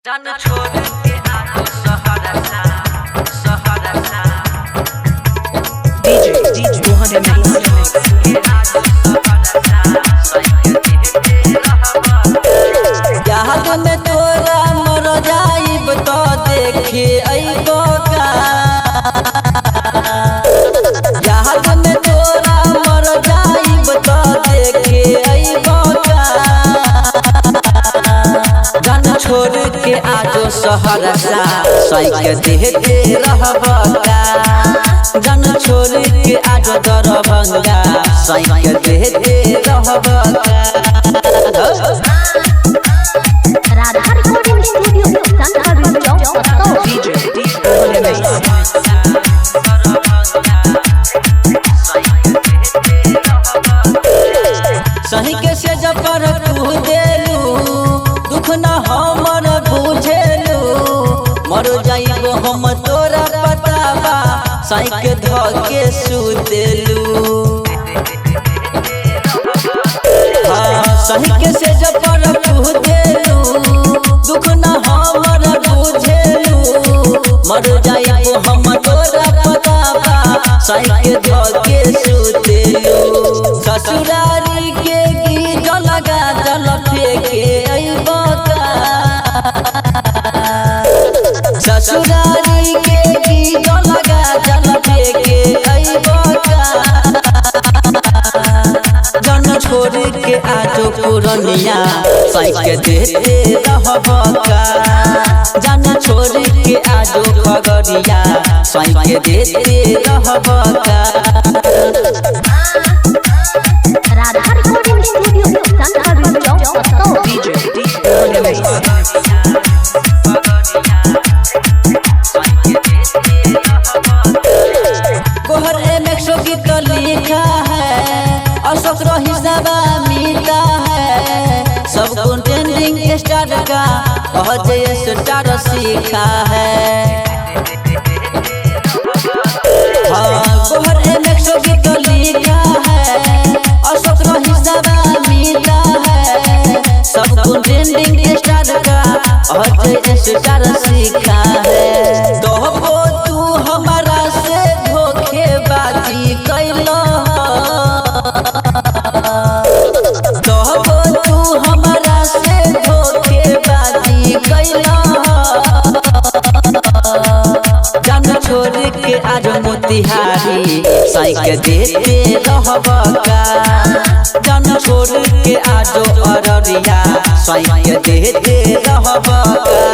जान छोड़ के आजो Saharsa Saharsa DJ DJ Mohan MX. के आजो सहरसा सैया देते रहबा। याद में तोरा मर जाइब तो देखे अइबो का। याद में तोरा मर जाइब तो देखे अइबो का। जान छोड़ के आजो सहरसा सैया देते रहबो का। जान छोड़ के आजो दरभंगा सैया देते रहबो का। राधा रिकॉर्डिंग स्टूडियो शंकर चौक पत्तो। DJ DJ Mohan MX. सही के से जबर तू देलू दुख न हमर बुझेलू। मर जाइबो हम तोरा पताबा सही के धके सुतेलू। हाँ सही के से जबर तू देलू दुख न हमर बुझेलू। मर जाइबो हम तोरा पताबा सही के धके सुतेलू। ससुरारी के गीत लगा जल फेंके अइबो का। ससुरारी के गीत लगा जल फेंके अइबो का। जन छोड़ के आजो पुरनिया सैके देते रहबो का। जन छोड़ के आजो खगड़िया सैके देते रहबो का। राधा रिकॉर्डिंग स्टूडियो शंकर चौक पत्तो। DJ DJ Mohan MX. गोहर एम एक सौ गीत लिखा है अशोक रोही सभा मिलता है। सबको ट्रेंडिंग स्टार का अजय स्टार सीखा है। हाँ गोहर एम एक सौ गीत लिखा है अशोक रोही सभा मिलता है। सबको ट्रेंडिंग स्टार का अजय स्टार सीखा है। तो वो तू हमारा से धोखेबाजी कैलो। तो वो तू हमारा से धोखेबाजी कैलो। जान छोड़ के आज मोतिहारी सैके देते रहबो का। जान छोड़ के आज अररिया सैके देते रहबो का।